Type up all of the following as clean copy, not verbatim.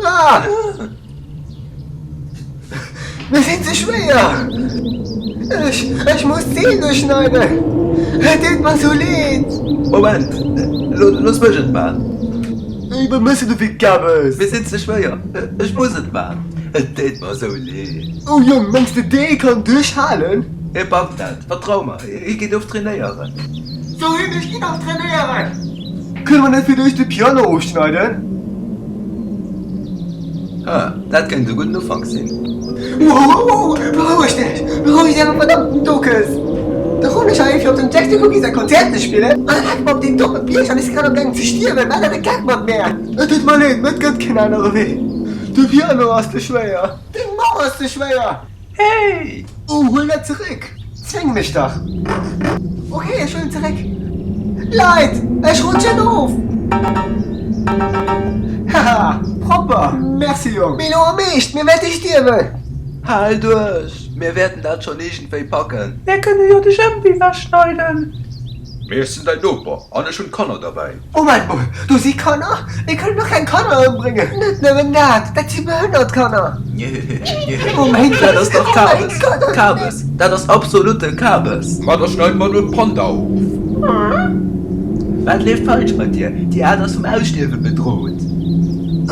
Ah! Mir sinn ze schwéier! Ech, ech muss d'Seel duerchschneiden! Et deet mer sou leed! Moment, looss mech et man! Ey, wat mëss de do fir Käbbes? Mir sinn ze schwéier, ech muss et man! Et deet mer sou leed! Oh Jong, mengs de dee kann duerchhalen? Hie packt dat, vertrau mer, hie geet of trainéieren! Sou hin, ech ginn och trainéieren! Kënne mer net fir d'éischt de Piano ofschneiden? Ah, dat kéint e gudden Ufank sinn. Wow, berouegt Iech, berouegt Äre verdammten Dokes! Da hunn ech hei fir op dem Jack the Cookie säi Konzert ze spillen, an dann hacke mer op deem domme Bierg an ech si grad am gaangen ze stierwen, wat ass e Geck mat mär? Et deet mer leed, mä et gëtt keen anere Wee. De Piano ass ze schwéier. Deng Mamm ass ze schwéier. Hey! Oh, huel dat zeréck! Zwéng mech dach! Ok, ech huelen zeréck. Leit, ech rutschen of! Haha, propper! Merci Jong! Mee lo am Eescht, mir wäerte stierwen! Hal duerch, mir wäerten dat schonn iergendwéi packen. Mir kënne jo de Jempi wechschneiden. Mee ech sinn däin Noper an ech hunn Kanner derbäi. Moment mol, do si Kanner? Mir kënnen dach keng Kanner ëmbréngen! Net nëmmen dat, dat si behënnert Kanner! Oh mäin Gott, dat ass dach Kabes! Kabes! Dat ass absolute Kabes! Ma da schneide mer den Panda of! Wat leeft falsch mat dir? Déi Aart ass vum Ausstierwe bedroht!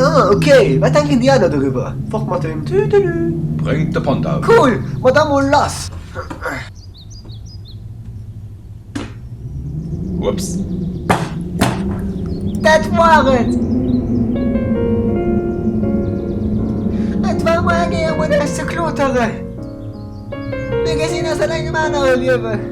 Ah, ok, wat denken déi aner doriwwer? Fort mat dem Tüdelü! Bréngt de Panda ëm! Cool, ma da mol lass! Ups. Dat war et! Et war mer eng Éier mat iech ze kloteren. Mir gesinn eis an engem anere Liewen.